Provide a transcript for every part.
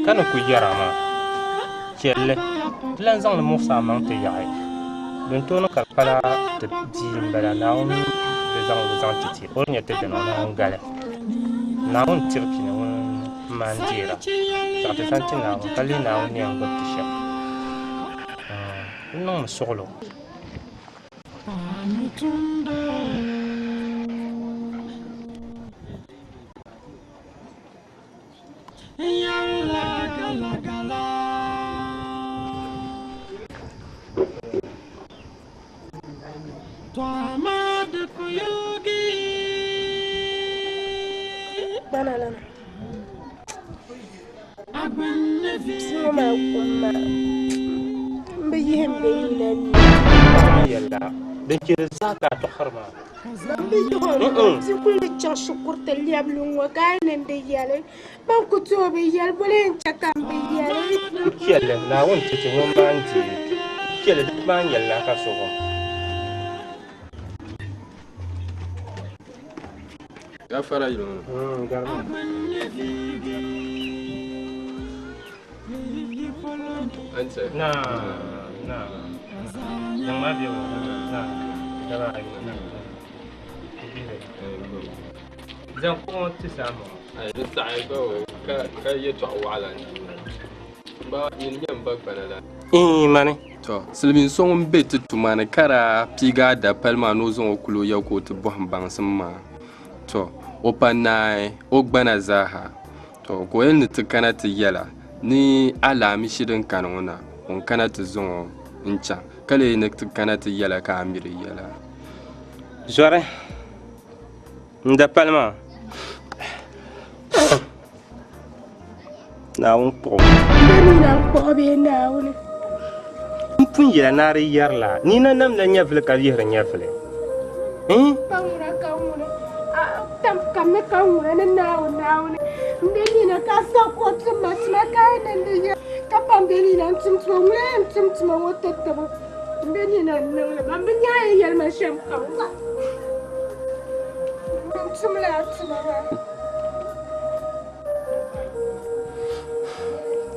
Ka ni ku yɛra maa, Chɛli li, di lan zaŋ li muɣis amaŋ ti yaɣi. Din tooi niŋ ka di pala ti bia m-bala, Naawuni di zaŋ li zaŋ ti ti, o ni nyɛ ti dini, o Naawuni gali. Naawuni tiri pini ŋun m-maan deera. Zaɣ ti zaŋ ti Naawuni, ka lihi Naawuni ni yɛn gbubi ti shɛm. N niŋmi suɣilo. Kpanalana bia ŋɔ maa kum maa m bi yihi m be nina ni. Din chɛ di zaa ka a tɔɣisiri maa. Man bi yihi o nina bia kuli ni chaŋ shikuru ti lɛbi li ŋ-ŋɔ ka a yi niŋdi yɛli Ban ku tooi bi yɛli, boli n-chɛ ka m bi yɛli. N piɛli Naawuni ti ti ŋun maa n-deei. N piɛli di maa n-yɛli la ka so gom. Gafara yili ŋɔ. Garima. Ante. Na, na. Niŋ ma bɛ na. Daba ayi na. Zaŋ kuɣu ŋɔ ti saa maa. Ayi di saɣi ba o ka ka yɛtɔɣa waɣila n ba nyini nyɛ n ba gbana la. Iin mani. To silimiin so ŋun be ti tuma ni ka daa piigi a dapali maa ni o zaŋ o kuli o ya ka o ti bɔhim baŋsim maa. To o pa naai o gbana zaaha. To ka o yɛli ni ti kana ti yɛla ni alaamishi din kani ŋɔ na ŋun kana ti zaŋ o n-chaŋ ka lee ni ti kana ti yɛla ka a mi di yɛla. Zɔri n dapali maa Naawuni kpuɣi o. Bɛ mi na kpuɣi bee Naawuni. M pun yɛla ni a di yɛrila nina namla nyɛvili ka lihiri nyɛvili. Ka ŋuna ka ŋuna tam kam ni ka ŋuna ni Naawuni Naawuni m be nina ka sa ka o tim ma tuma ka yi niŋdi ya ka pa m be nina n tum tuma ŋuna yɛn tum tuma ŋɔ ti tibu m be nina n niŋli ban bi nya a yi yɛli ma shɛm kam gba n tumla a tuma maa.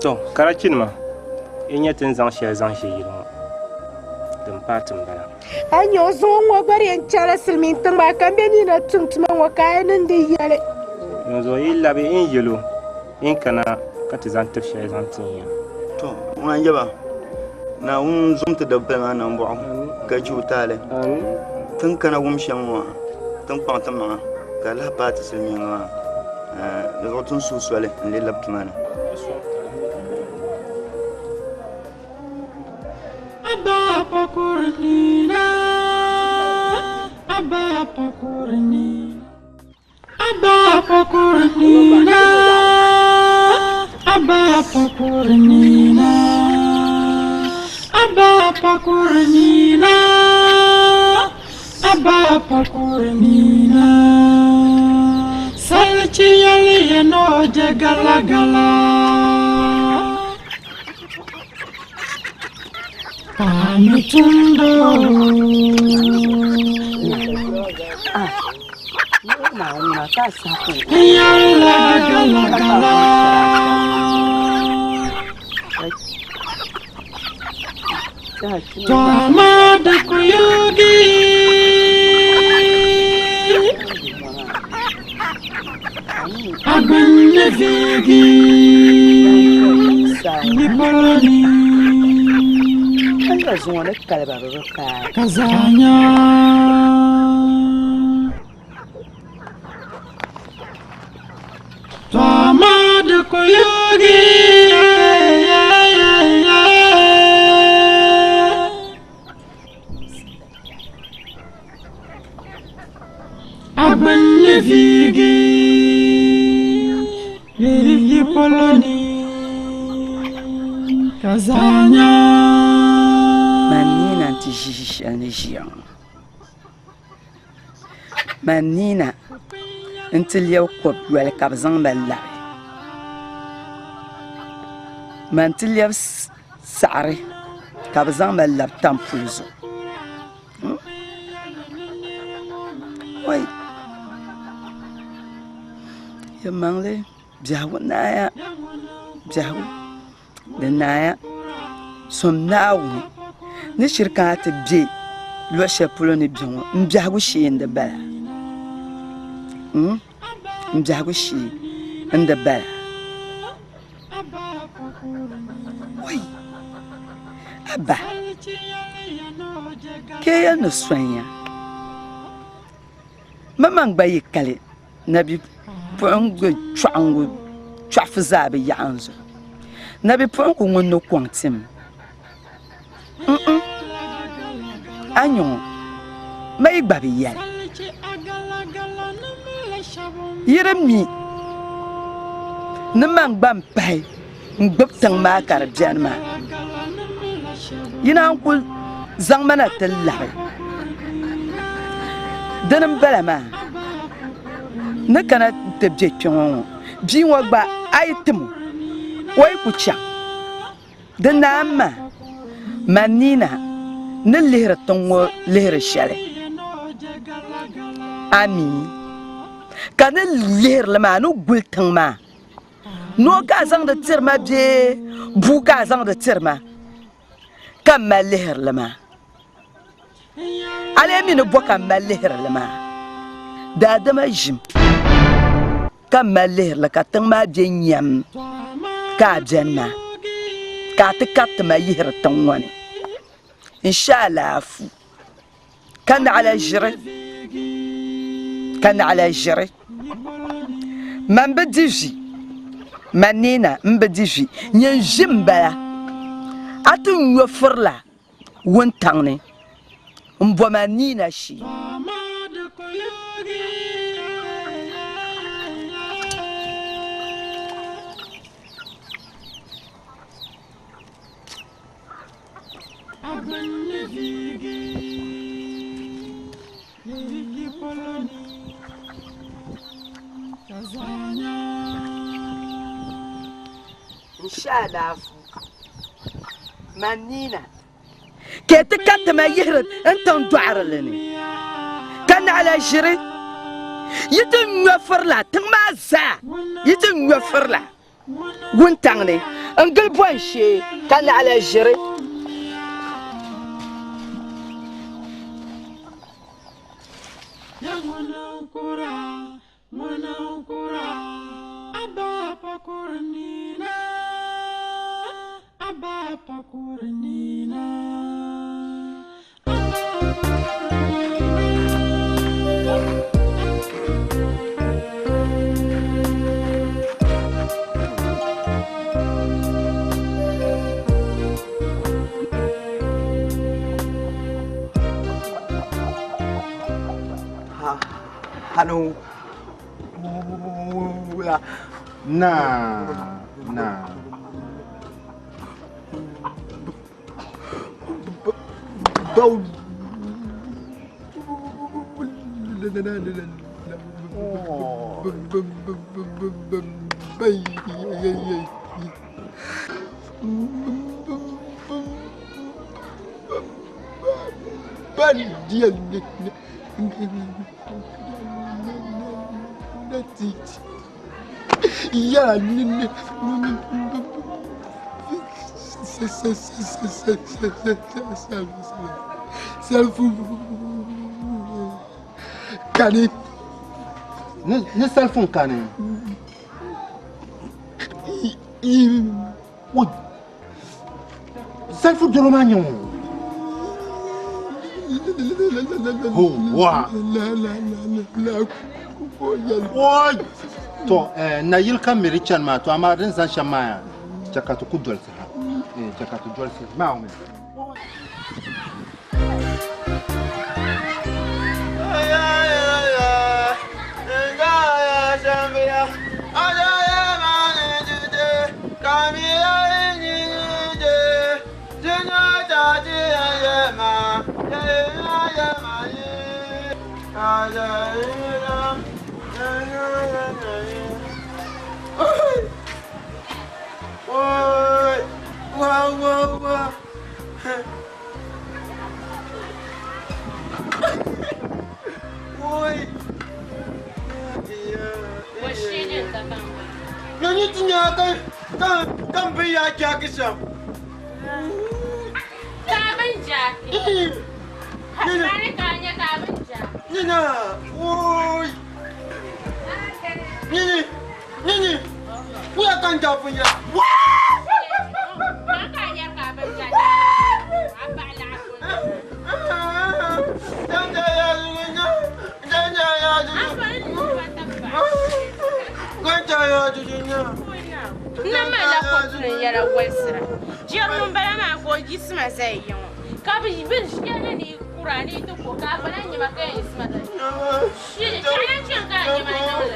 To, karachinima, yi nya ti ni zaŋ shɛli zaŋ ʒe yili ŋɔ, din paai ti m-bala. A nya o zuŋɔ ŋɔ gba di yɛn chaŋla silimiin tiŋ maa ka m be ni na tum tuma ŋɔ ka a yi niŋdi yɛli. Dinzuɣu yi labi n yɛl o, Yi ni kana ka ti zaŋ tib shɛli zaŋ tin ya. To, ŋuna n-yaba, Naawuni zom ti dabipali maa nambɔɣu ka ji o taali. Ti ni kana wum shɛm ŋɔ maa, ti ni kpaŋ ti maŋa ka di lahi paai ti silimiiŋga maa. Di zuɣu ti ni suhi soli n-lee labi tuma ni. Man nina nti ʒi ʒi shɛli ni ʒiya ŋɔ. Man nina nti lɛbi kɔbiyoli ka bɛ zaŋ ma labi. Man ti lɛbi saɣiri ka bɛ zaŋ ma labi tampuli zuɣu. Oi! Yɛlimaŋli biɛhigu naaya. Biɛhigu di naaya som Naawuni ni shiri kana ti be luɣ shɛli polo ni bɛ ŋɔ, m biɛhigu shee n-di bala. M biɛhigu shee n-di bala. Wai! Abba, ka yi yɛli ni sonya Mamaŋ gba yi kali nabipuɣiŋga chɔɣiŋgu chɔɣifu zaa bi yaɣi n zuɣu. Nabipuɣiŋgu ŋun ni kɔŋ tim n-n a nya ŋɔ, ma yi gba bi yɛli. Yi di mi ni man gba m-pahi n-gbibi tiŋ maa ka di beni maa, yi naan kul zaŋ ma na ti labi. Dini m-bala maa, n ni kana ti be kpe ŋɔ ŋɔ, bia ŋɔ gba a yi tim o, o yi ku chaŋ. Di naan maa, man nina ni lihiri tiŋ ŋɔ lihiri shɛli. Amii. Ka ni lihiri li maa ni guli tiŋ maa. Noo ka a zaŋdi tiri ma bee bua ka a zaŋdi tiri ma ka m mali lihiri li maa? A lee mi ni bɔ ka m mali lihiri li maa? Daadama ʒim ka m mali lihiri li ka tiŋ maa be nyam ka a beni maa, ka a ti kariti ma yihiri tiŋ ŋɔ ni. N she alaafu ka naɣila ʒiri, ka naɣila ʒiri. Man bi di vi, man neena m bi di vi, nyin ʒi m-bala. A ti nyo firila wuntaŋ ni m-bo man neena shee. N she alaafuu, man nina. Ka ti ka ti ma yihiri n tiŋ dɔɣirili ni, ka naɣila ʒiri yi ti nyo firila tiŋ maa zaa, yi ti nyo firila wuntaŋ ni n-gili bɔn shee ka naɣila ʒiri. Hanu wula. Na na. Kani. Ni salifun kani. Salifu doro maa nyɛ ŋun. Ho wa. Oi. To eh, nayili ka miri chani maa to amaa din zaŋ shɛm maa yaa chɛ ka ti ku dolisi ha. Eh, chɛ ka ti dolisi maa mi. Kam bin yaa jaaki shɛm. Ka a bin jaaki. Mani ka a nya ka a bin jaaki. Nina, wuuy. Nini, nini. Wuya ka n jaaki ya. Mani ka a nya ka a bin jaaki. A paɣa laɣa N na malila kotuni n-yɛla wolisira. Jɛri ŋun bala maa ka o yiɣisima zaya ya ŋɔ ka bɛ ʒiya ni yi kura ni yi ti ko ka a gba lahi nyɛ ma ka yɛn yiɣisima zaya. Shili, chɛɣu lan chani ka a nyɛ ma niŋ lala.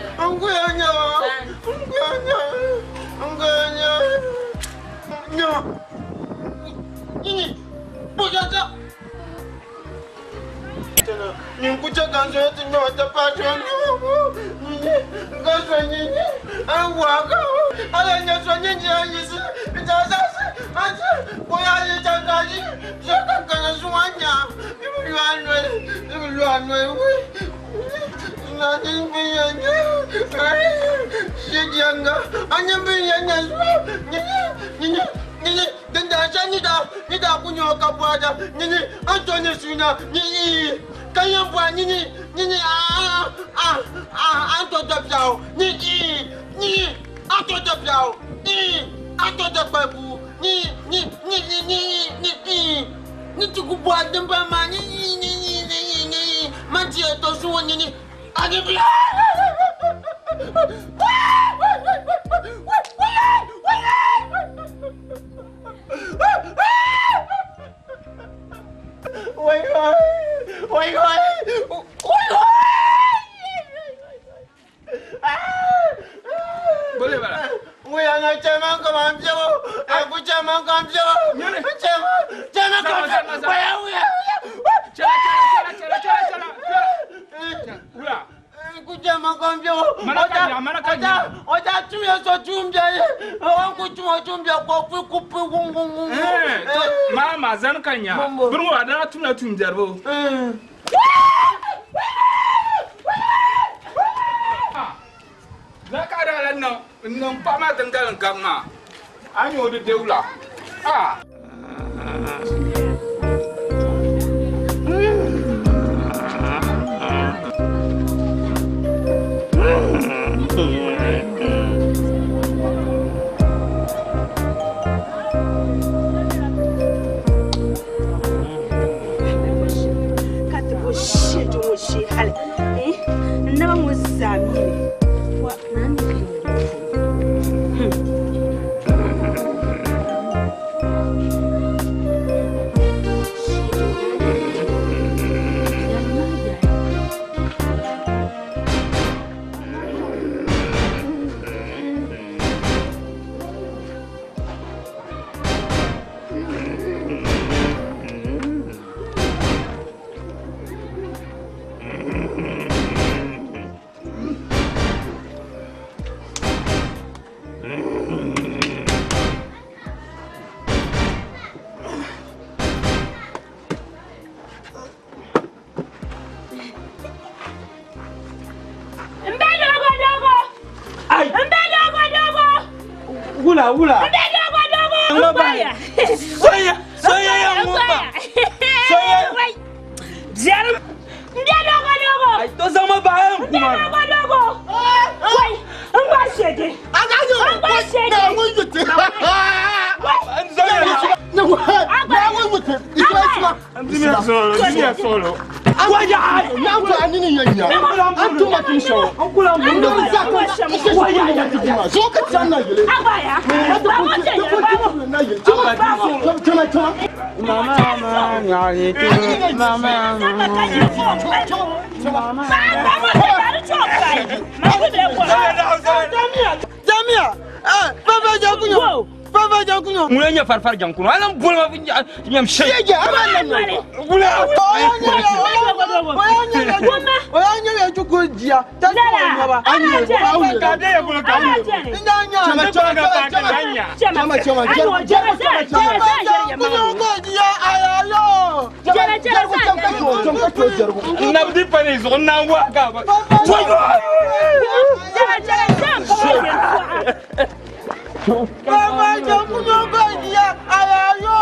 Baba jamu ba ya ayayo.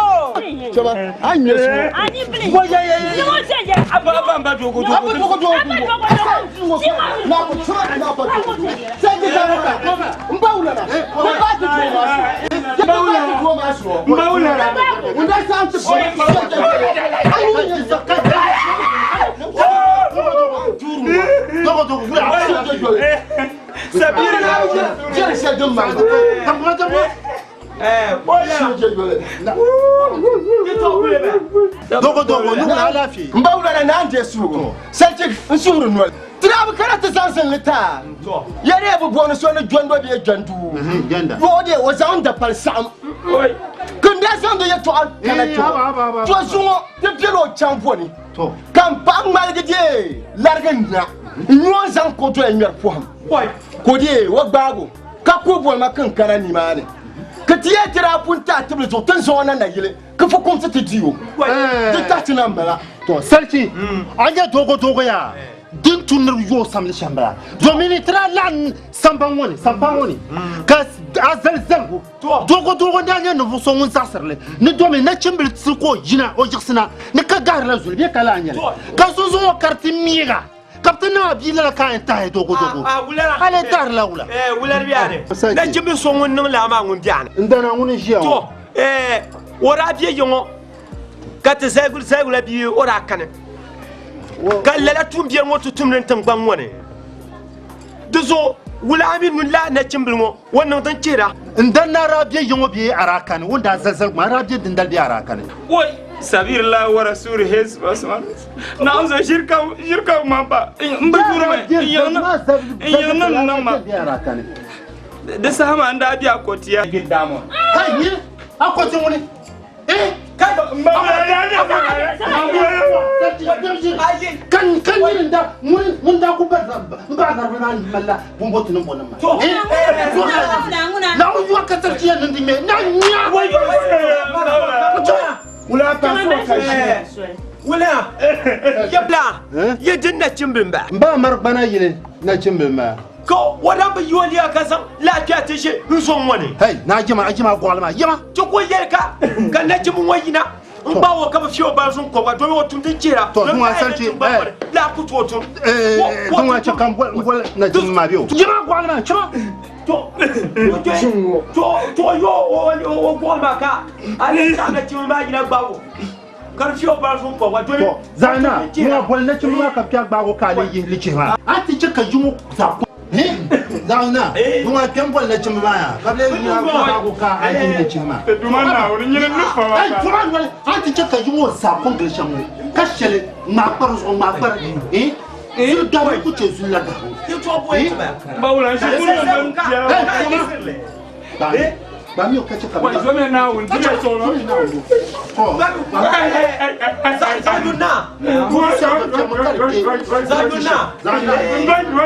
Chama, an nyɛ su. Ani bili. Wa ya ya ya. Ni mo se ya. Abba abba n ba dogo dogo. Abba dogo dogo. Abba dogo dogo. Na ko tsura na ba dogo. Sai ki ta ka. N ba wula na. Ko ba ti tuwo ma su. N ba wula na. Tuwo ma su. N ba wula na. N da san ti bo. Ayi ni zaka. Dogo dogo wula. Sabiri na. Jere se dum ma. Tamma tamma. Dogo dogo nu alafi. N ba wula na n'an tɛ suugo. Santi n suhuri noli. Tirabu kana ti zaŋ sinli taa. Yɛri bi booni so ni jɔndo bee jɔnduu. Yoo de o zaŋ dapali saɣam. Kin daa zaŋdi yɛltɔɣa kana kpɛ to zuŋɔ ti bela o chaŋ boni ka n paɣa ŋmaligi dee larigi n na n nyɔ n zaŋ ko doya ŋmɛri pɔhim ko dee o gbaago ka ku boli ma kin kana nimaani ka ti yɛli ti daa pun tahi tibili zuɣu ti ni zaŋ o na nayili ka fukumsi ti di o di tahi ti na m-bala. To sarki a nyɛ dogo dogo yaa din tu ni yooi samli shɛm bala domin ti daa laɣim samban ŋɔ ni sampan ŋɔ ni ka a zali zaligu dogo dogo n daa nyɛ ninvuɣ so ŋun zaɣisiri li ni domin nachimbili ti ka o yina o yiɣisina ni ka gahirila zuli bee ka lahi nyɛli ka sunsuŋ ŋɔ kariti miiga ka bɛ ti niŋ a bia lala ka a yɛn tahi dogo dogo a lee tahirila wula. Wulari biɛni nachimbili so ŋun niŋ laa maa ŋun biɛni. N dana ŋuni n-ʒiya ŋɔ. To o daa be yiŋɔ ka ti zaliguli zaligula bia o daa kani ka lala tuumbiɛri ŋɔ ti tumdi n tiŋgbani ŋɔ ni. Di zuɣu wula a mi nun laa nachimbili ŋɔ o niŋ din chihira. N dan na daa be yiŋɔ bee a daa kani o ni daa zali zaligu maa a daa be dindali bee a daa kani. Woi sabiri la wara suri hes basman na zo shirka shirka ma ba n bi duri me n yiŋ nim niŋ ma di saha maa n daa be akotiya. Kai ni akoti ŋuni eh kan kan ni da mun mun da ku ba ba garba na malla bun bot nin bonin ma eh na u ka tarkiya nin di me na nya wula ta so ka shi wula yabla ye din nachimbili ba n ba mari gbana yili nachimbili ma ka o daa bi yoliya ka zaŋ lafiya ti ʒe n zo ŋɔ ni. Hey, na jima a jima gɔɣali maa yɛma. Ti ko yɛli ka ka nachimbi ŋɔ yina n gbaai o ka bi fiɛ o bari zuŋ kɔbiga domi o tum din chihira. To duŋa sarchi eh laa ku tooi tum. Eh duŋa chɛ ka n boli nachimbi maa bɛ o. Jima gɔɣali maa chima. To to to yo o gɔɣali maa ka a ni zaŋ nachimbi maa yina gbaai o. Ka di fiɛ o bari zuŋ kɔbiga domi. To zaŋ na duŋa boli nachimbi maa ka bɛ gbaai o ka a lee yihi li chihi maa. A ti chɛ ka yiŋɔ zaɣ zaŋ na duŋa kpɛm boli nachimbi maa yaa ka bɛ lee gbaai ka a yihi li chihi maa. Duma Naawuni nyini ni fa ma Ai tuma noli a ti chɛ ka yiŋɔ zaa ko gili shɛm ŋɔ ka shɛli ŋmaa kpari zuɣu ŋmaa kpari eh zuli gabi ku chɛ zuli la gabu. Ba wula n shikuru ni Ba mi o ka chɛ ka Wai zomiya Naawuni di ya sɔŋɔ. Zaduna. Zaduna.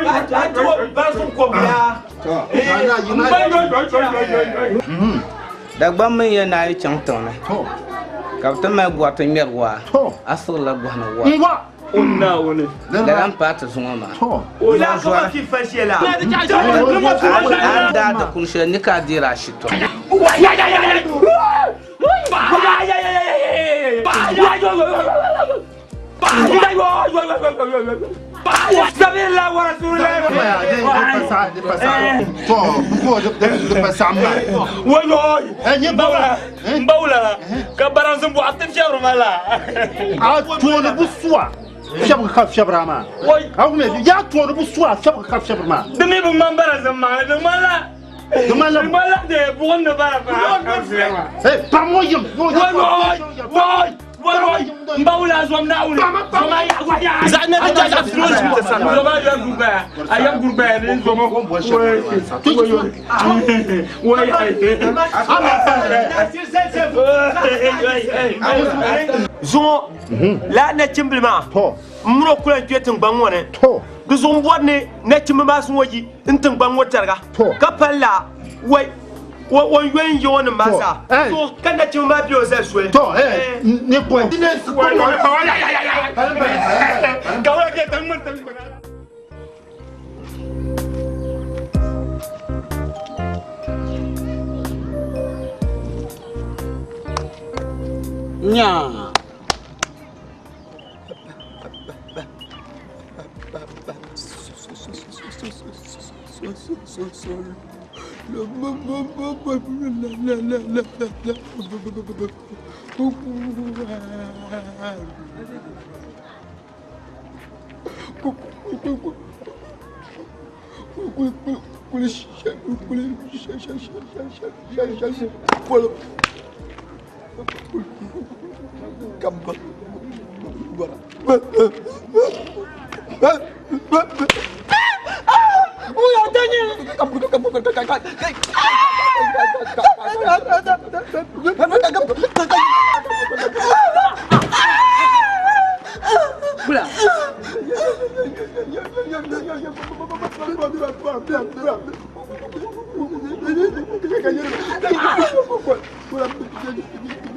A ti o bari zuŋ kɔbiga. Dagbaŋ mi ya na yi chaŋ tiŋ ni ka bɛ ti mali gɔriti ŋmɛri waa, a siɣirila gɔhi ni waa. O Naawuni. Lala m-paai ti zuŋɔ maa. Wula ka ba fi fa shɛla. A ni daa dikpuni shɛli ni ka a deeri a shitɔɣu. N ba wula ka baransi bɔɣu ti fiɛbiri ma la. A tooni bu suwa fiɛbigi ka fiɛbira maa. A wumya yaa tooni bu suwa fiɛbigi ka fiɛbiri maa. Di mi bi ŋmani baransi maŋli di ŋmanila Di ŋmanila di ŋmanila de buɣim ni bara fa. Hey, paɣa ŋɔ yim. Woi woi woi woi n ba wula zom Naawuni zom a yaɣa zaɣ ne di jaja zom a yɛn gurgbaya a yɛn gurgbaya ni zom o woi Zuŋɔ laa nachimbili maa n mini o kula n-kpe tiŋgbani ŋɔ ni. Di zuɣu m bɔri ni nachimbi maa zuŋɔ yi n tiŋgbani ŋɔ tariga ka pali laa wai o ni yoli n yiŋɔ nim maa zaa. So ka nachimbi maa be o zali soli. Nyaa.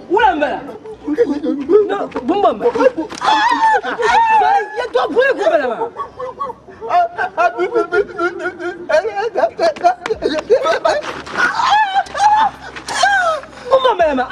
Wula n bala bumba n bala yɛtɔɣa boli ku bala maa. Bumba n bala maa.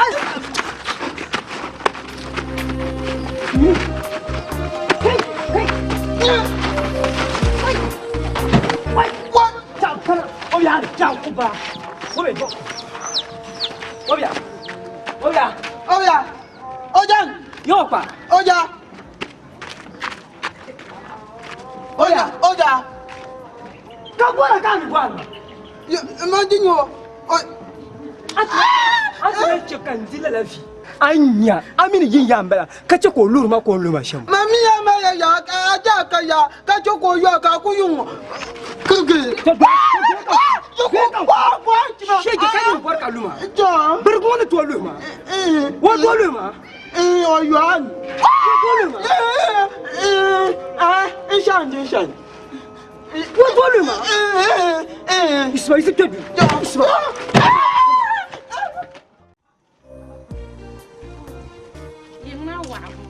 Anya a mini yin ya n bala ka chɛ ka o luri ma ka o luma shɛm. Ma mi ya ma ya ya a ja ka ya ka chɛ ka o yɔ ka ku yuŋ kirigi. Shege ka yin bɔri ka luma. Birigu ŋɔ ni tooi luhi ma. O tooi luhi ma. O yɔ a ni. O tooi luhi ma. N shan n shan. O tooi luhi ma. Ismail si kpɛ duu. Ismail. Yimma waɣibu.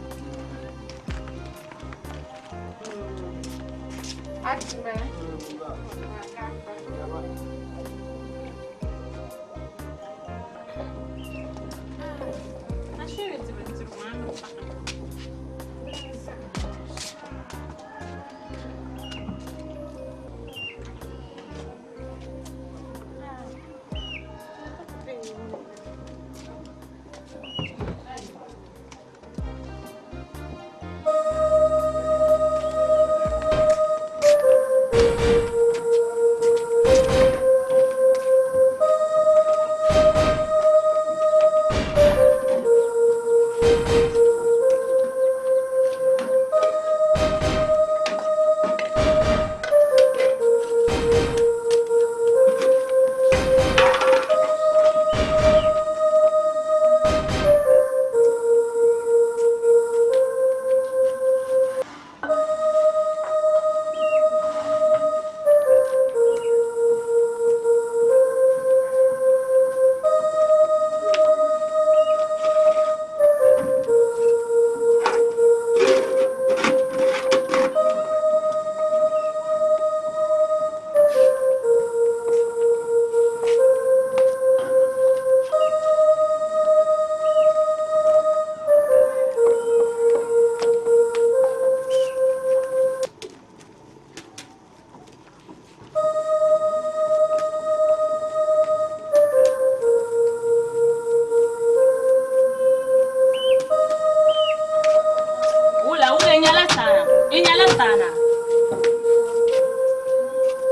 Wula wula i nyɛla saana i nyɛla saana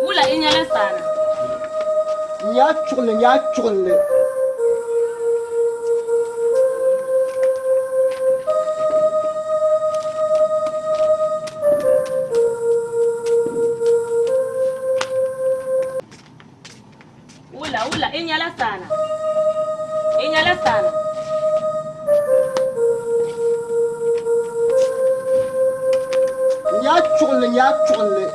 wula i nyɛla saana. N yaa chuɣili n yaa chuɣili. Wula wula i nyɛla saana i nyɛla saana. N yaa chuɣili n yaa chuɣili.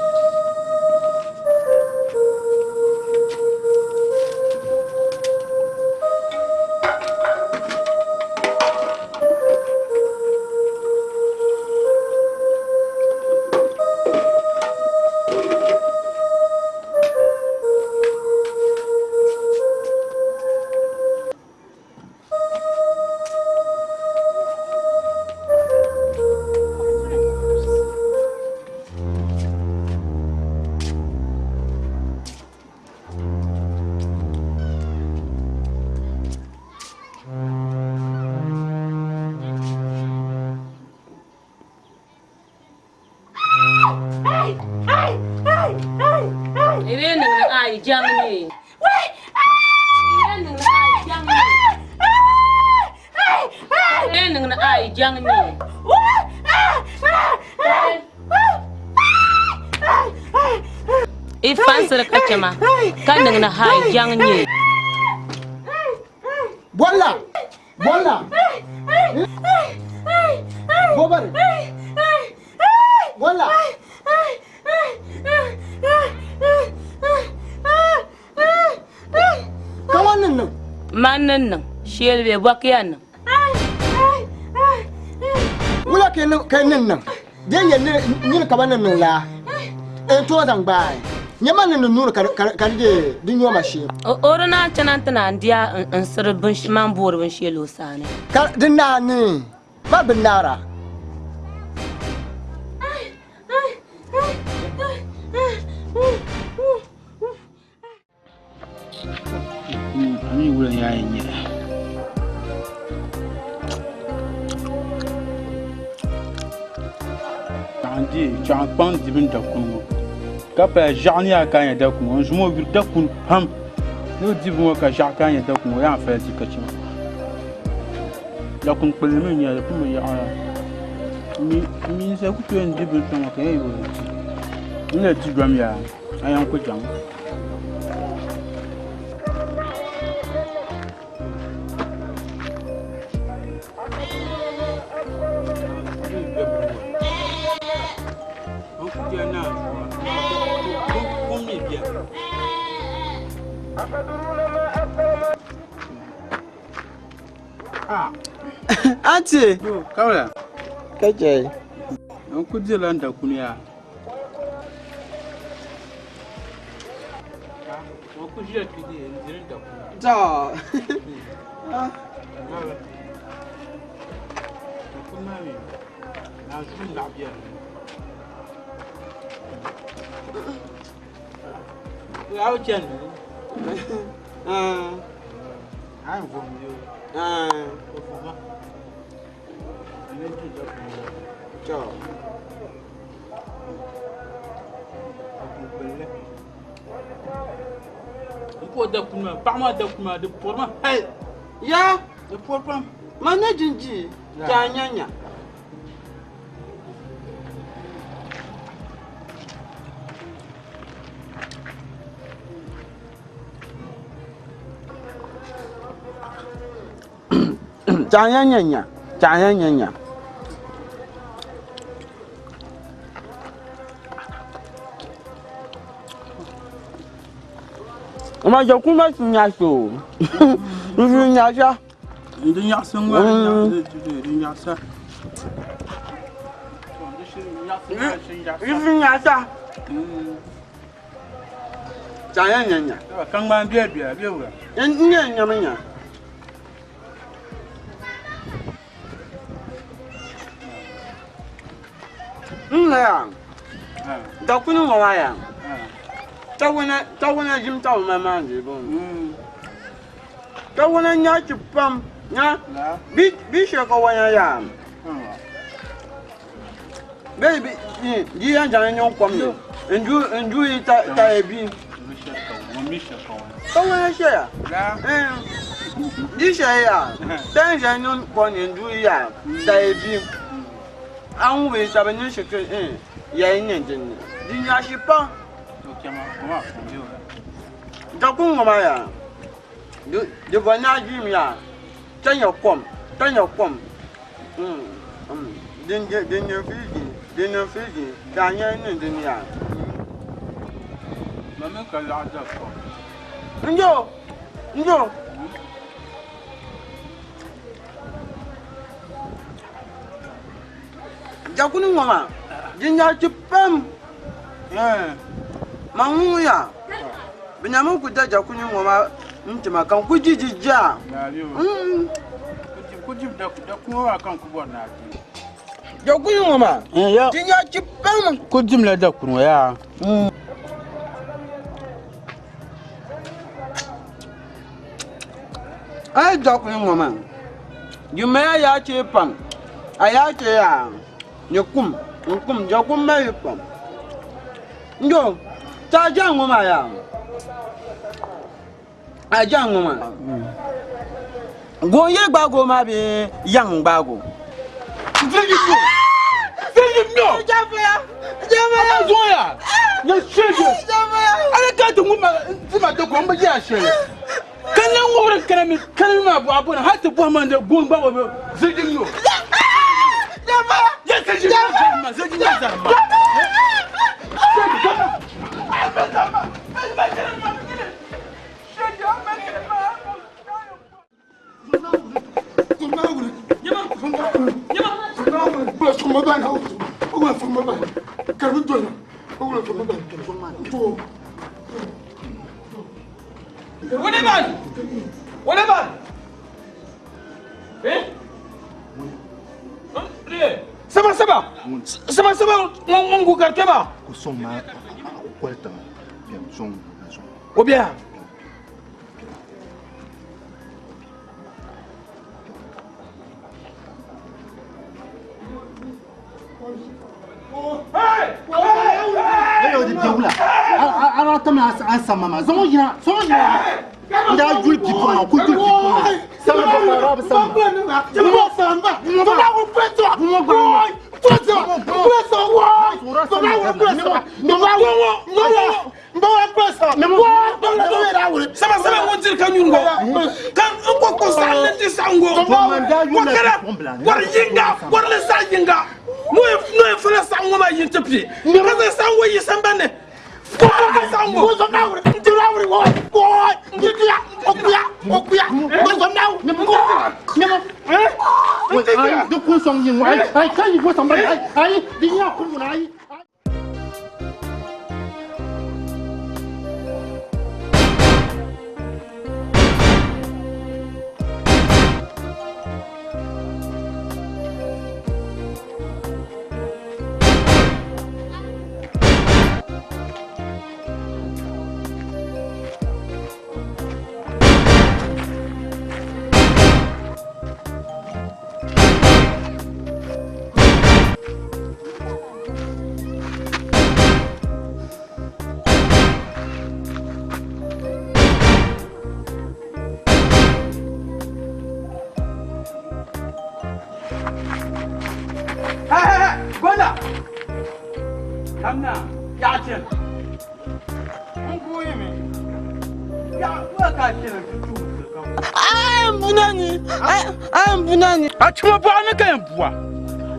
jaŋ nyɛ. I fansiri ka chɛma ka niŋ ni hai jaŋ nyɛ. Bolla! Bolla! Bobari! Bolla! Ka ŋɔ ni niŋ? Man ni niŋ, shɛli bɛ bɔkiya niŋ. Wula ka yi ni niŋ? Di yɛn nyɛ nini ka ba ni niŋ laa n tooi zaŋ gbaai nyɛ ma ni niŋ nuuni ka di deei di nyoma shee. O di naan chana nti naan di a n-siri man boori binshɛli o sani. Ka di naani ma bi naara. Ami wula yaa yi nyɛ. Chaɣ di chaɣ kpaŋ dibi n dakuni ŋɔ ka paya ʒiɛɣu ni yaa ka nyɛ dakuni ŋɔ n zumo yuri dakuni pam ni o dibi ŋɔ ka ʒiɛɣu ka nyɛ dakuni ŋɔ yaa fali di ka chɛma dakuni kpulli mi nyɛli di pun bi yaɣara mi n sa ku tooi n di bini kpɛŋɔ ka yɛn yooi di n na di dom yaa a yɛn ku jaŋ Auntie. Kawla. Kache. N ku dirila n dakuni yaa. Da. N po dakuni maa paɣa maa dakuni maa di pɔri ma hali Ya. Di pɔri pam. Ma ne jinji ka a nya nya. Ka a nya nya nya. Ka a nya nya nya. Ma je kuma si nyaɣasi o. N si nyaɣasa. Di nyaɣasi ŋɔ di nyaɣasa. N si nyaɣasa. Ka nya nya nya. Ka ŋmaan biɛ biɛ biɛ wula. N nya nya mi nya. N laya dakuni ŋɔ maa ya tawuna ʒim tabi ma maa dee bɔŋɔ tawuna nyaɣisi pam nya bi shɛli ka wanya yaa bee di yɛn zaŋ niŋ kom ni n duyi tayi bi tawuna shɛya di shɛli yaa tɛn zaŋ niŋ kom ni n duyi yaa tayi bi A ŋubi ka bɛ niŋ shikiri yɛli n-niŋ din ni. Di nyaɣisi pam. Dakuŋ ŋɔ maa yaa, di bɔri ni a ʒiim yaa, ka nya kom, ka nya kom. Din niŋ firiji, din niŋ firiji ka a nya niŋ din ni yaa. Njo, njo. Jakuni ŋɔ maa di nyaɣisi pam ma ŋun ya bɛ nyami ku da jakuni ŋɔ maa n-ti ma ka n ku di di jaa. Jakuni ŋɔ maa di nyaɣisi pam. Ku dimla dakuni ŋɔ yaa. A yi jakuni ŋɔ maa di mali yaachee pam a yaachee yaa ni kum n kum jakum mali pam ndo ti a jaŋ ŋɔ maa yaa a jaŋ ŋɔ maa goon yee gbaago maa bee yaŋ gbaago. Ziliji nyo. Ziliji nyo. Ama zuŋɔ ya. Nyɛ shege. Ala ka ti ŋun ma ti ma ti kom bi jɛra shɛli. Ka na ŋubiri kana mi kana mi maa bɔɣa bɔna hali ti bɔhi ma ni goon gba bi ziliji nyo. Yɛ ziliji nyo zahim ma ziliji nyo zahim ma. Shege kama. Ay ma zahim ma. Ay ma zahim ma. Shege ama zahim ma. Saba saba saba saba ŋun gu ka di kpɛ maa. O bɛ ya. Ala tɛmɛ an sama ma zɔn yina zɔn yina n daa yuli bi kɔnɔ ko yuli bi kɔnɔ sama ba ma rabi sama Saba saba ŋun diri ka nyuri ŋɔ ka n ko ko saɣim ti saɣim ŋɔ ko kɛra wari yinga warili saɣ yinga n'o ye n'o ye fana saɣim ŋɔ maa yin ti pi ka zaŋ saɣim ŋɔ yi sambani ni ko ko ko saɣim ŋɔ Di kun sɔŋ yin ŋɔ ayi ayi ka yi ko sambani ayi ayi di nya kun ŋuna ayi. Gwanda! Kamna, ya chen. N mi. Ya, wa ka chen tu tu. Ai bunani. Ai bunani. A chima bɔɣu ni ka yɛn bua.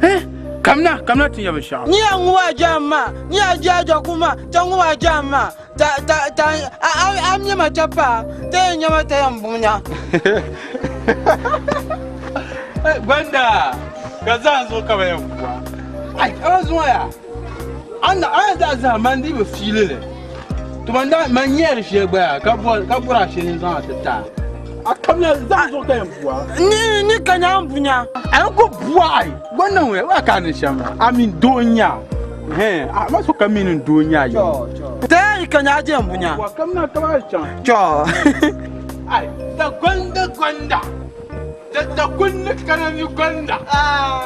Eh? Kamna, kamna ti nyɛ binshɛɣu. Ni ya ŋuwa jama, ni ya jaja kuma, ta ŋuwa jama. Ta ta ta a a a mi ma ta pa, ta ya nyama ta yan bunya. Gwanda, ka zan zo ka ba yan bua. Ai, an zuwa ya. An an da za man di bi fiili li. To man da man nyɛri shɛli gba ya ka bɔ ka bɔra shɛli n zaŋ ti ta. A kamna zan zo ka yan bua. Ni ni ka nya bunya. An ko bua ai. Gwanda ŋun wa ka ni shɛm a min doo nya. Hɛn, a ma so ka min doo nya yo. Ta ya ka nya je bunya. Wa kamna ka ba chaŋ. Cho. Ai, da gwanda gwanda. Da da kunni kanami gwanda.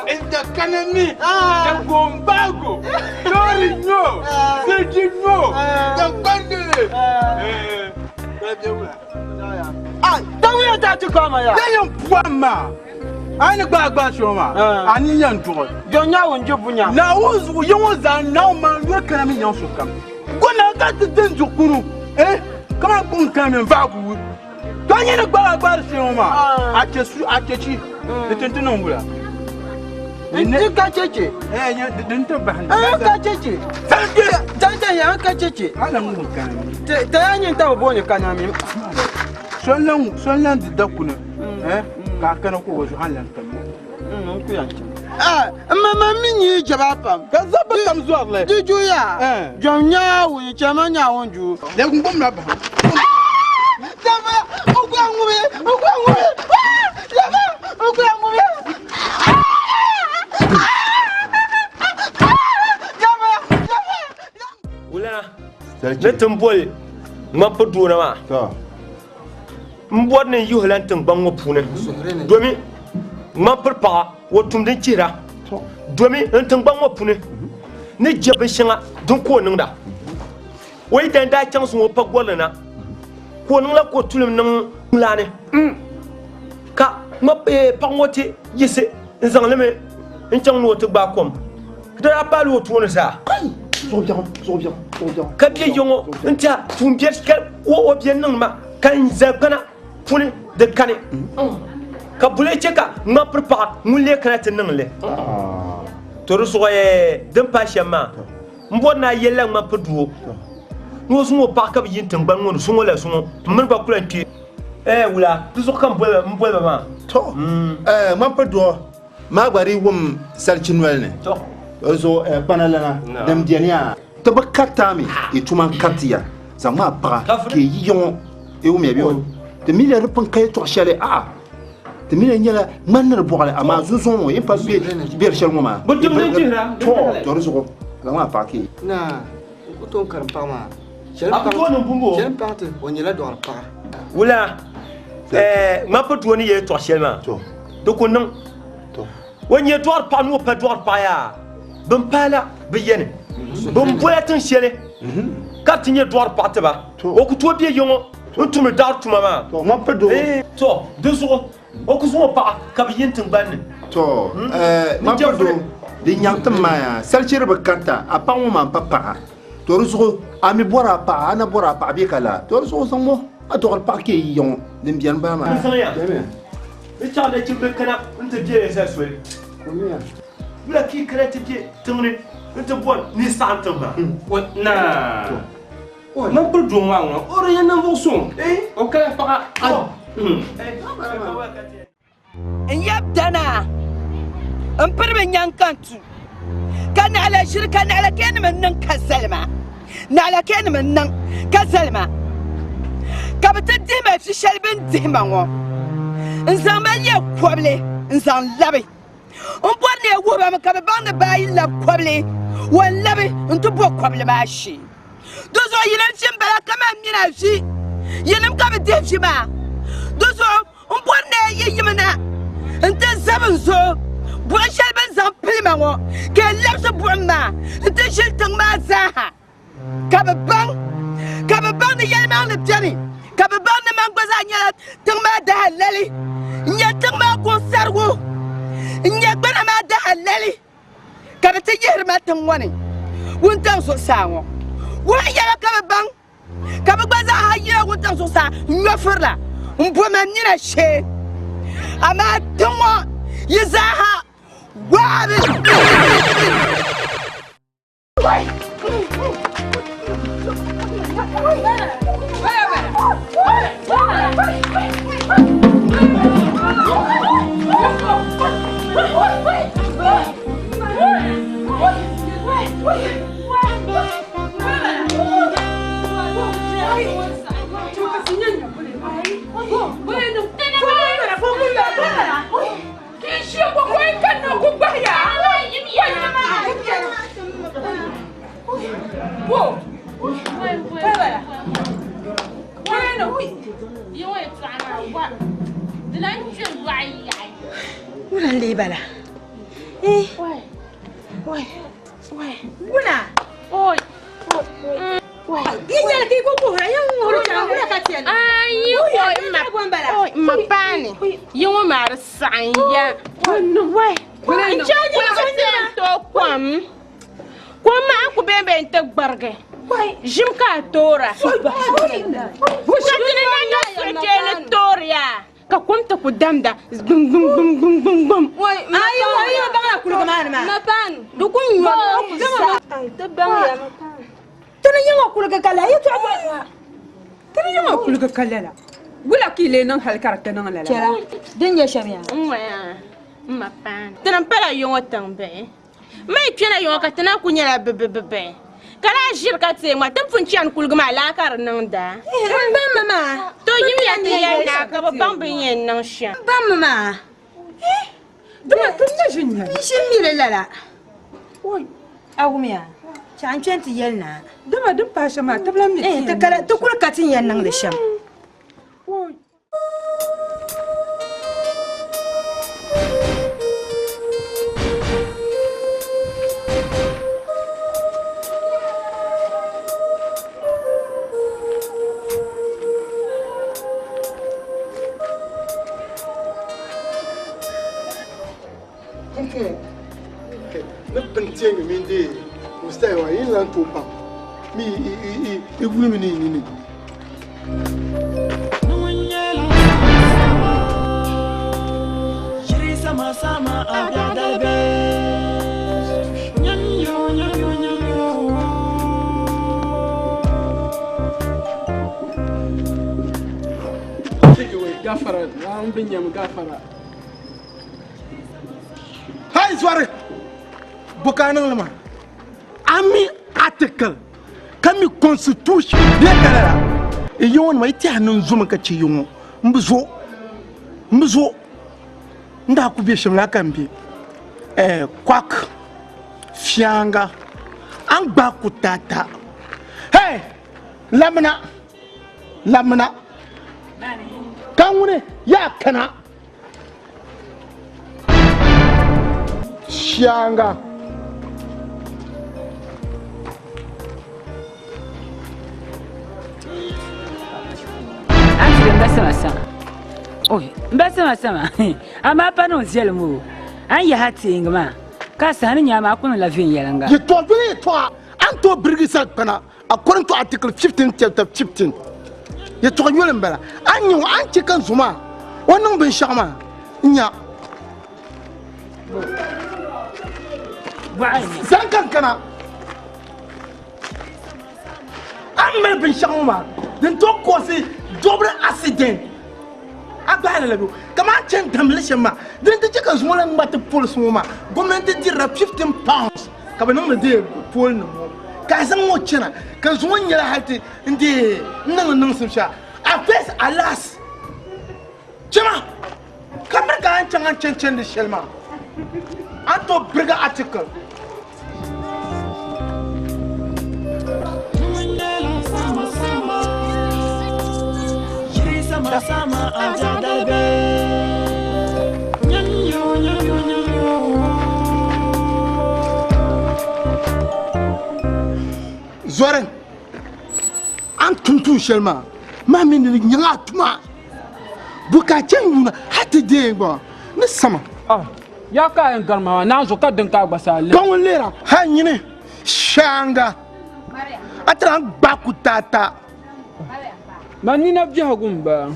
Inda kanami da gombago. Lori nyo. Sirji nyo. Da gwanda. Eh, ba biya wula. Ah, ta wuya ta ci kama ya. Da yan buwa ma. Ani gba gba shɔ ma. Ani yan duɣu. Jɔ nya wun ji bunya. Na wo zuɣu yin ŋɔ zaa na ma yuri kanami yan so kam. Gwanda ka ti din duɣu kunu. Eh, kama gbun kanami n vaagu. To nyɛ ni gba gba shɛ ŋɔ maa. A chɛ su a chɛ chi. Di tinti niŋ wula. N ka cheche. Eh, nyɛ din ti bahi. An ka cheche. Sanke. Tan ya ka cheche. Ala ŋun kanami. Ta ta ya nyin ta bo ni kanami. Son lan son lan di dakuni. Eh, ka kana ko wasu han lan kam. N ku yan chaŋ. Ah, mama mi ni jaba pam. Ka zaba kam zuwa le. Di ju ya. Eh. Jɔn nya wun chama nya wun ju. Le gun bom na ba. Jaba, o ku yan ŋube, o ku yan ŋube. Jaba, o ku yan ŋube. Jaba, jaba. Wulana ni ti n boli ŋmapi doona maa n bɔri ni n yihila n tiŋgbani ŋɔ puuni domi ŋmampiri paɣa o tumdi n chihira domi n tiŋgbani ŋɔ puuni ni je binshɛŋa din ka o niŋda o yi dan daa chaŋ suŋ o pa gorili na ka o niŋla ko tulim niŋ laani ka paɣa ŋɔ ti yiɣisi n zaŋ limi N chaŋ ni o ti gbaai kom, di daa paala o tooni zaa. Ka bɛ ya ŋɔ n-tɛha tuumbiɛri shɛli o bɛ niŋ ma, ka n zali gbana puni di kani, ka buli chɛ ka ŋmapiri paɣa ŋun lee kana ti niŋ li. To di zuɣu din pahi shɛm maa, m bɔri ni a yɛlila ŋmapiri doo ni o zaŋ o paɣa ka bɛ yi tiŋgbani ŋɔ ni zuŋɔ la zuŋɔ, m mini gba ku lan kpe. Ɛɛ wula, di zuɣu ka m boli ba maa. To, ɛɛ ŋmapiri doo, Maa gba di wum salichi noli ni. O zuɣu kpana lana din beni yaa. Ti bi kariti a mi, yi tuma n-kariti ya. Zaŋmi a paɣa ka yi yi ŋɔ, yi wumya bɛ o? Ti mi la di pun ka yɛtɔɣ shɛli, a'a, ti mi la nyɛla ŋmani ni di bɔɣili, amaa zunzuŋ ŋɔ yi ni pa be di shɛli ŋɔ maa, tɔ, tɔ di zuɣu zaŋmi a paɣa ka yi. Naa, n ku tooi karim paɣa maa. Chɛli m-paɣa ti, o nyɛla dɔɣiri paɣa. Wula, ŋmampi doo ni yɛli tɔɣ shɛli maa, di ku niŋ. O nyɛ dɔɣiri paɣa ni o pa dɔɣiri paɣa yaa, bɛn paai la bɛ yɛni. Bɛn bola tiŋ shɛli ka di ti nyɛ dɔɣiri paɣa ti ba. O ku tooi be ya ŋɔ n-tumdi daɣiri tuma maa. Tɔ, di zuɣu o ku zaŋ o paɣa ka bɛ yi n-tiŋgbani ni. Tɔ, ŋmampi doo, di nyaŋ ti ma yaa, salichiri bi karita, a paɣa ŋɔ maa m-pa paɣa. To di zuɣu a mi bɔri a paɣa, a na bɔri a paɣa bee ka laa? To di zuɣu zaŋm o a dɔɣiri paɣa ka yi ya ŋɔ din beni baa maa. N zaŋya ni chaŋ nachimba kana nti be ya zali soli. Wula ka yi kana ti be tiŋ ni nti bɔri ni yi saɣim tiŋ maa? O naa, man piri doo maa ŋuna, o di nyɛ ninvuɣ suŋ, o kala paɣa a. N yab dana, m pirimi nyaŋ ka n tu, ka naɣila ʒiri, ka naɣila keenima n-niŋ ka zali ma, naɣila keenima n-niŋ ka zali ma, ka bɛ ti dihi ma vi shɛli bɛ ni dihi ma ŋɔ n-zaŋ ma leei kɔbili n-zaŋ labi. M bɔri ni ya wuhi ba mi ka bɛ baŋ ni baa yi labi kɔbili, o ni labi nti bo kɔbili maa shee. Dinzuɣu yinim vi m-bala kaman m mini a vi, yinim ka bɛ dihi vi maa. Dinzuɣu M bɔri ni yi yimi na nti zabi n zuɣu buɣ shɛli bɛ ni zaŋ pili ma ŋɔ, ka yi labisi buɣim maa nti ʒili tiŋ maa zaaha, ka bɛ baŋ, ka bɛ baŋ ni yɛlimaŋli beni, ka bɛ baŋ ni man gba zaa nyɛla tiŋ maa dahalali, n-nyɛ tiŋ maa kuɣusarigu, n-nyɛ gbana maa dahalali. Ka bɛ ti yihiri ma tiŋ ŋɔ ni wuntaŋ zuɣusaa ŋɔ. Wuhi yɛla ka bɛ baŋ. Ka bɛ gba zaa ha yila wuntaŋ zuɣusaa n-nyo firila m-bo ma nina shee. Amaa tiŋ ŋɔ yi zaa ha waabi. Wula n-lee bala? Eh. Wula! Ma paani yi ŋɔ maa di saɣim ya n chɛ tooi kom kom maa ku bɛn bɛn ti gbarigi ʒim ka a toora ka ti ni na nyɛ suɣuchee ni toori yaa Ka kom ti ku damda gbum gbum gbum gbum gbum gbum. Ayi ayi o baŋla kuliga maa ni maa. Ma paanu. Di ku nyɔ o ku sa. Ti baŋ ya ma paanu. Ti ni yiŋ o kuliga ka lala yɛtɔɣa bɔ. Ti ni yiŋ o kuliga ka lala. Wula ka yi lee niŋ hali ka di ti niŋ lala? Chɛla din nyɛ shɛm yaa. N waya m ma paanu. Ti ni pala yiŋɔ tiŋ bihi. M yi kpɛna yiŋɔ ka ti na ku nyɛla bibibibihi. Ka lahi ʒiri ka teei ŋma, ti ni pun chani kuliga maa laa ka di niŋda. M baŋmi maa. To yimya ti yɛli naa ka bɛ baŋ bɛ ni yɛn niŋ shɛm. M baŋmi maa. Dama ti na ʒi n-nyɛ li. N ʒi m-mi li lala. A wumya, chaɣ n kpe nti yɛli naa. Dama din pahi shɛm maa, ti bi lahi mi ti yɛn niŋ Ti kuli ka ti ni yɛn niŋ li shɛm. Pumpɔŋɔ Ni pini teeŋi mini dee o style maa yi ni lan tooi baŋ mi i wulimi ni yi nini. Gafara, an bi nyam gafara. Hai zɔri, bo ka a niŋli maa? A mi article ka mi constitution bee ka lala? N yi ŋɔ nima yi tɛha ni n zomi ka chɛ yi ŋɔ m bi zo m bi zo n daa ku be shɛm la ka n be eh, kwak fianga a ni gbaai ku taata hey lamina lamina ka ŋuni yaa kana Shanga. An ba sama sama. Oi, n ba sama sama. Amaa pa niŋ viɛlim o. An yaha teeŋgi maa ka a saha ni nyaama a ku niŋla viɛnyɛliŋga. Yɛtɔɣa doli yɛtɔɣa a ni tooi birigi sagbana according to article 15 chapter 15 yɛtɔɣa yoli n bala a ni nyɛ ŋɔ a ni chɛ ka n zo maa o niŋ binshɛɣu maa n nya zaŋ ka n kana a ni mali binshɛɣu ŋɔ maa din tooi kɔɔsi double accident a gbahi la bi kamani a chɛni damli shɛm maa din ti chɛ ka zuŋɔ la ŋmati polisi ŋɔ maa gomnanti dirila 15 pounds ka bɛ niŋdi deei pooli nim ŋɔ ka a zaŋ ŋɔ chana ka zuŋɔ nyɛla hali ti n deei n niŋdi niŋsim shɛli a face alas chama ka miri ka a ni chaŋ a ni chani chandi shɛli maa a ni tooi birigi article. Zɔri a ni tum tuun shɛli maa maa mi ni di nyaŋ a tuma bo ka a chɛ n yuuna hal ti deei gba ni sama. Ya ka a yɛn gari ma maa, naanzu ka din ka a gba saa lihi. Ka ŋun lihira hal nyini shaaŋa a ti lan gbaai ku taata. Man nina biɛhigu m-bala.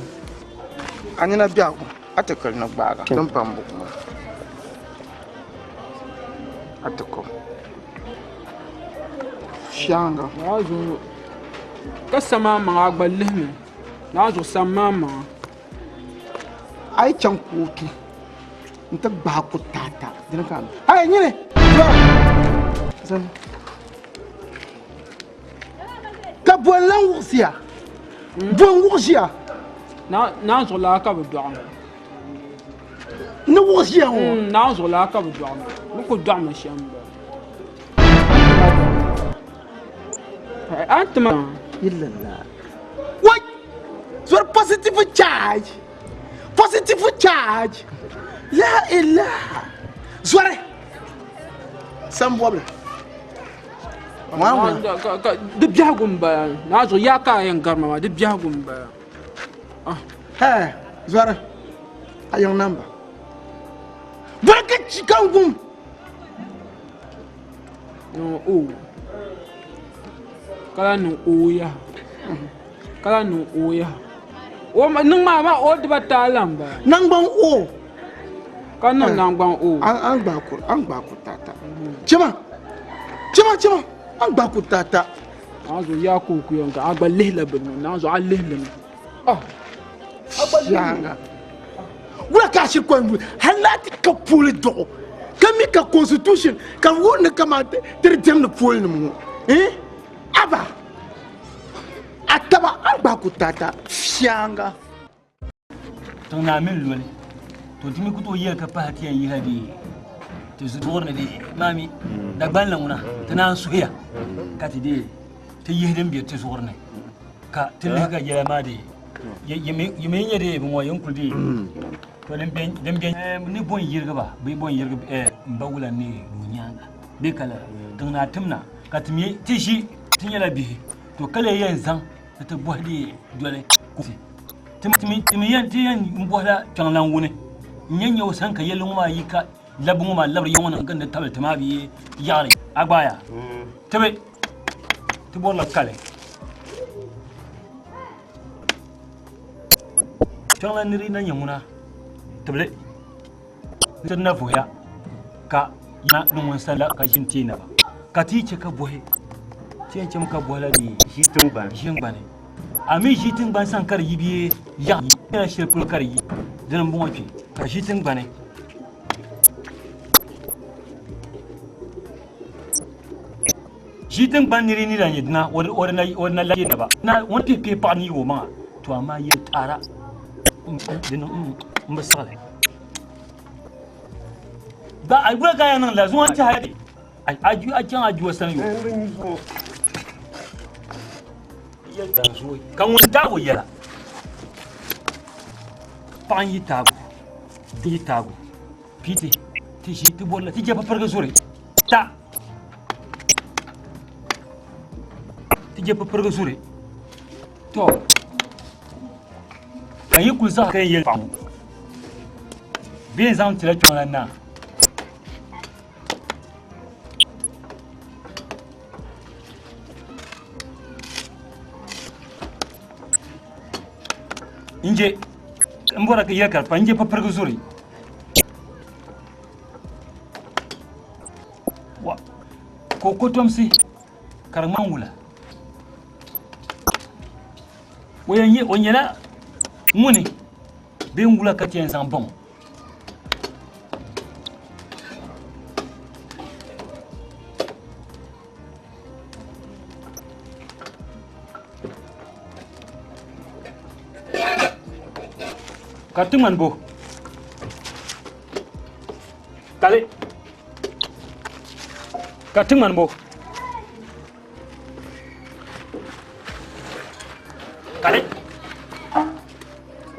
A nina biɛhigu a ti kali ni gbaaga din pa m-buɣim maa a ti ko shaaŋa. Naanzu ka sama a maŋa a gba lihimi. Naanzu sam maa maŋa. A yi chaŋ kootu n-ti gbaai ku taata dini ka a mi. Hei nyini! Ka bo n-lan wuɣisiya? Bo n-wuɣisiya? Naa zuɣulaa ka bɛ dɔɣi ma. Ni wuɣisiya ŋɔ? Naa zuɣulaa ka bɛ dɔɣi ma. Bɛ ku dɔɣi ma shɛm m-bala. A ni ti ma. Illallah. Wai! Zɔri positive charge. Positive charge. La ilaha. Zɔri. Sambɔbili. Di biɛhigu m-bala. Naa zuɣu yaa ka a yɛn gari ma maa, di biɛhigu m-bala. Hɛɛ, zɔri, a yiŋ namba. Bɔri ka chi ka n gum. Niŋ o. Ka lahi niŋ o yaha. Ka lahi niŋ o yaha. O niŋ maa maa o dibata la m-bala. Naŋgban o. Ka niŋ naŋgban o. An gbaai ku, an gbaai ku tata. Chema, chema, chema, an gbaai ku tata. Naanzu yaa ka o ku yɛn ga a gba lihila bini ŋɔ naanzu a lihili mi. Ah, Yaaŋa. Wula ka a shiri kɔŋ yuli hali ni a ti ka pooli duɣu ka mi ka constitution ka wuhi ni kaman ti di diɛmdi pooli nim ŋɔ eh aba a taba a ni gbaai ku tata fiaŋga. Tiŋ naa mini loli to ti mi ku tooi yɛli ka pahi ti yɛn yihi di ti zuɣuri ni di maa mi Dagbanli ŋuna ti naan suhiya ka ti dee ti yihi din be ti zuɣuri ni ka ti lihi ka yɛla maa dee yi mi nyɛ dee bi ŋɔ yin kuli dee to din be din be ni bon yirigi ba bee bon yirigi n ba wula ni lu nyaaŋa bee ka lala tiŋ naa timna ka ti mi ti ʒi ti nyɛla bihi to ka lee yɛn zaŋ ni ti bɔhi dee doli ti mi yɛn ti yɛn bɔhila kpiɔŋlan wuni n-nyɛ nyɛ o sani ka yɛlli ŋɔ maa yi ka Labbu ŋɔ maa labiri ya ŋɔ na n-gindi tabili ti maa bee yaɣiri a gbaaya. Tibi, ti bɔrila kali. Kpiɔŋlan niri na nyɛ ŋuna tibili ni ti na vuhiya ka na ni ŋun sani la ka ʒini teei naba ka ti yi chɛ ka bɔhi ti yɛn chɛmi ka bɔhi la bee ʒi tiŋgbani. Ʒi tiŋgbani. A mi ʒi tiŋgbani sani ka di yi bee yaɣa yi nyɛla shɛli polo ka di yi dini m-bɔŋɔ kpe ka ʒi tiŋgbani. Ʒi tiŋgbani niri ni lahi nyɛ dina o di na lahi naba na ŋun pihi pihi paɣa ni yi o maŋa to amaa yɛli taara dini n bi siɣili ba a gula ka ya niŋ la zuŋɔ ti hali a chaŋ a juwa sani yo ka ŋun taago yɛla paɣa n yi taago di yi taago piti ti ʒi ti bɔrila ti jɛ pipirigi zuri ta ti je pipirigi zuri to ka yi kuli zaɣ ka yɛn yɛli paɣa ŋɔ bee n zaŋ tila kpiɔŋ lan naa n je n bɔra ka yɛli ka di pa n je pipirigi zuri Wa ka o kotomsi ka di ŋmani wula o yɛn nyɛ o nyɛla ŋuni bee n wula ka ti yɛn zaŋ baŋ o ka ti ŋmani bo Kali. Ka ti ŋmani bo. Kali.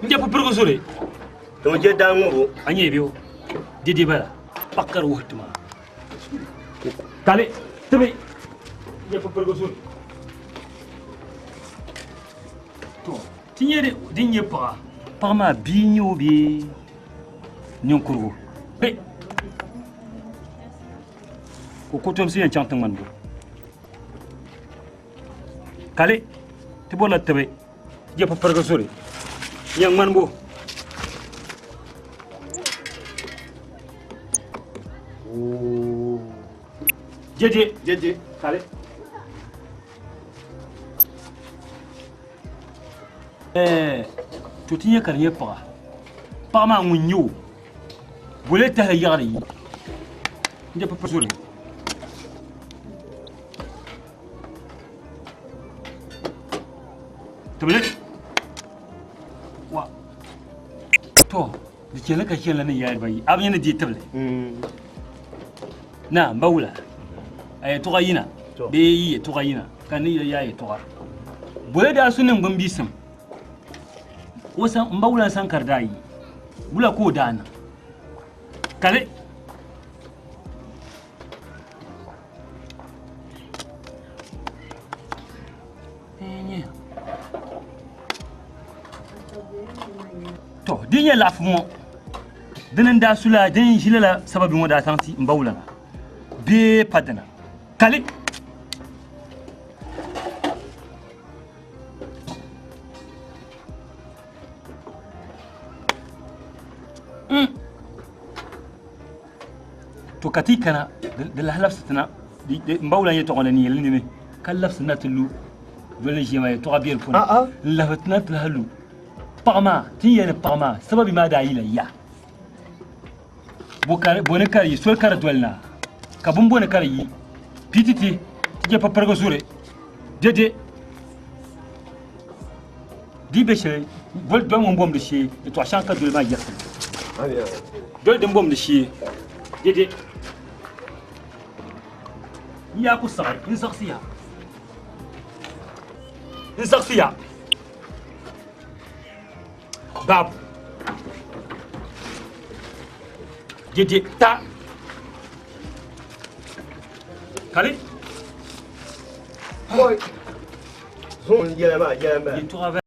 N je pupurigu zuri. To je daa ŋubu. A nyɛ biho. Didi bala. Pakari wuhi tuma. Kali. Tibi. N je pupurigu zuri. To ti nyɛ din nyɛ paɣa. Paɣa maa bia n-nyɛ o bee ninkurigu bɛ ka o kotomsi yɛn chaŋ ti ŋmani bo kali ti bɔrila tibi ti je pipirigi zuri yɛn ŋmani bo jeje jeje kali To ti nyɛ ka di nyɛ paɣa paɣa maa ŋun nyɛ o bole tahali yaɣari yi n je papa zuri tibili wa to di chɛli ka chɛlila ni yaari bayi a bi nyɛ ni di tibili na n ba wula a yɛltɔɣa yina bee yi yɛltɔɣa yina ka ni yaa yɛltɔɣa bole daa su niŋgbun biisim o san n ba wula n san ka di daa yi wula ka o daa niŋ kali To di nyɛ laɣafu ŋɔ dini n daa su la din ʒi lala sababi ŋɔ daa zaŋ ti n ba wulana bee pa dina kali To ka ti kana di lahi labisi ti na n ba wula yɛltɔɣa ni yɛli nini ka labisi na ti lu doli ʒiya maa yɛltɔɣa bɛ di puuni n lahi ti na ti lahi lu paɣa maa ti ni yɛli ni paɣa maa sababi maa daa yila ya bo ni ka di yi soli ka di doli na ka bin boni ka di yi pii ti ti ti je papariga zuri dede di bɛ shɛli boli doli ŋun bomdi shee yɛltɔɣa shɛŋa ka doli maa yiɣisi doli din bomdi shee dede n yaa ku saɣi n zaɣisi ya n zaɣisi ya Babu. Dede ta. Kali. Boy. Zon yɛlɛ maa yɛlɛ maa. Yɛltɔɣa bala.